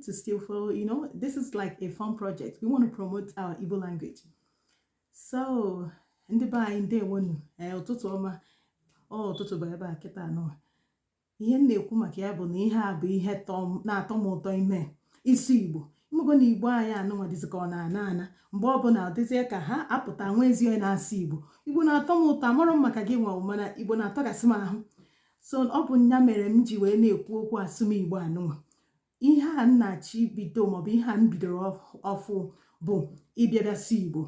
to still follow. This is like a fun project. We want to promote our Igbo language. So, ndị be anyị, ndewonu. Ee, ụtụtụ ọma. Ọ ụtụtụ bụ ebe a kịta nọ. Ihe m na-ekwu maka ya bụ na ihe a bụ ihe na-atọ m ụtọ ime, ịsụ Igbo. Ịmago na Igbo anyị anụnwa dịzị ka ọ na-ana ana. Mgbe ọbụla ọ dịzie ka ha apụta nwa ezi onye na-asụ Igbo. Igbo na-atọ m ụtọ. Amarọ m maka gị nwa, mana Igbo na-atọgasị m ahụ. So ọ bụ nya mere m ji wee na-ekwu okwu asụm Igbo anụnwa. Ihe a m na-achọ ibido, maọbụ ihe a m bidoro ọfụ, bụ ịbịa bịa sụ Igbo.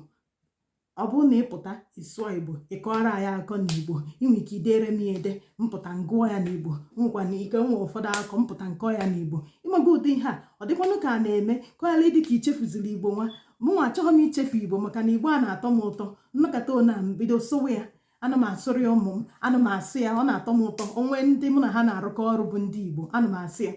Ọ bụrụ na ị pụta ịsụọ Igbo, ị kọọrọ anyị akụkọ n'Igbo, ị nwere ike idere m ya ede, mpụta ngụọ ya n'Igbo. Nwekwa na ike nwe ụfọdụ akụkọ, mpụta nkọ ya n'Igbo. Ịmago ụdị ihe a ọ dịkwanụ ka a na-eme ka ọ ghara ịdị ka ichefuziri Igbo nwa. Mụnwa achọghị m ichefu Igbo, maka na Igbo a na-atọ m ụtọ. Nnọkọta ona m bido sụwa ya, ana m asụrụ ya ụmụ m, ana m asụ ya, ọ na-atọ m ụtọ. Onwe ndị mụ na ha na-arụkọ ọrụ bụ ndị Igbo, ana m asụ ya.